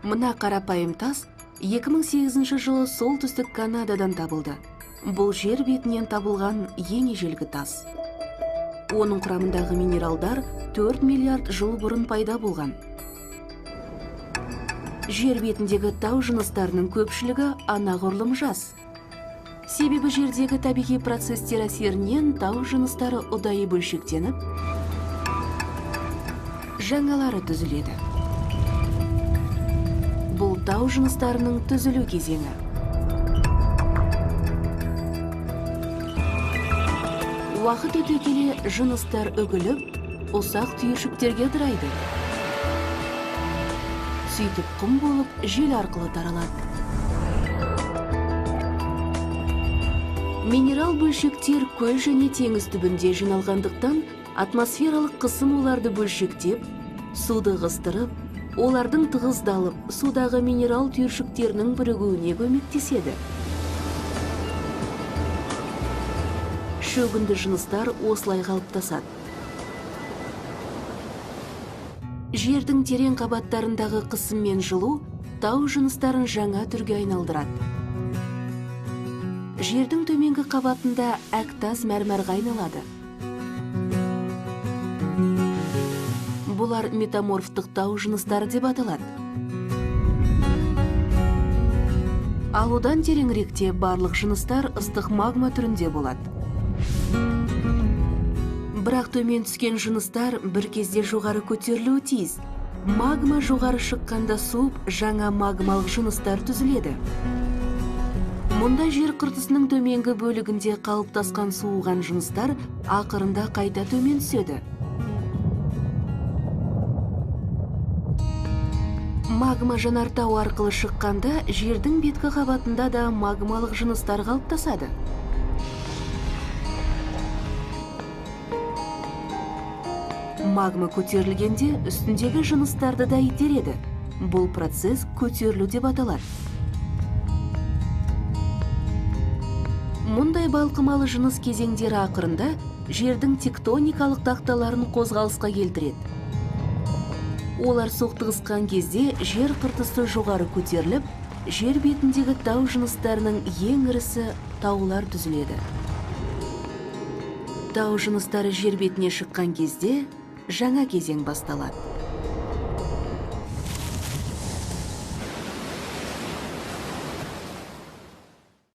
Мына қарапайым тас 2008 жылы солтүстік Канададан табылды. Бұл жер бетінен табылған ең ежелгі тас. Оның құрамындағы минералдар 4 миллиард жыл бұрын пайда болған. Жер бетіндегі тау жыныстарының көпшілігі анағұрлым жас. Себебі жердегі табиғи процестер әсерінен тау жыныстары ұдайы бөлшектеніп, жаңалары түзіледі. Бұл тау жыныстарының түзілу кезеңі. Уақыт өте келе жыныстар үгіліп, ұсақ түйіршіктерге ыдырайды. Сөйтіп құм болып жел арқылы таралады. Минерал бөлшектер көл және теңіз түбінде жиналғандықтан атмосфералық қысым оларды бөлшектеп, суды ығыстырып, олардың тығыздалып, судағы минерал түйіршіктерінің бірігуіне көмектеседі. Шөгінді жыныстар осылай қалыптасады. Жердің терең қабаттарындағы қысым мен жылу тау жыныстарын жаңа түрге айналдырады. Жердің төменгі қабатында әктас мәрмәрға айналады. Бұлар метаморфтық тау жыныстары деп аталады. Ал одан тереңіректе барлық жыныстар ыстық магма түрінде болады. Бірақ төмен түскен жыныстар бір кезде жоғары көтерілуі тиіс. Магма жоғары шыққанда суып, жаңа магмалық жыныстар түзіледі. Мұнда жер қыртысының төменгі бөлігінде қалыптасқан суыған жыныстар ақырында қайта төмен түседі. Магма жанартау арқылы шыққанда жердің беткі қабатында да магмалық жыныстар қалыптасады. Магма көтерілгенде үстіндегі жыныстарды да итереді. Бұл процесс көтерілу деп аталады. Мұндай балқымалы жыныс кезеңдері ақырында жердің тектоникалық тақталарын қозғалысқа келтіреді. Олар соқтығысқан кезде жер қыртысы жоғары көтеріліп, жер бетіндегі тау жыныстарының ең ірісі таулар түзіледі. Тау жыныстары жер бетіне шыққан кезде жаңа кезең басталады.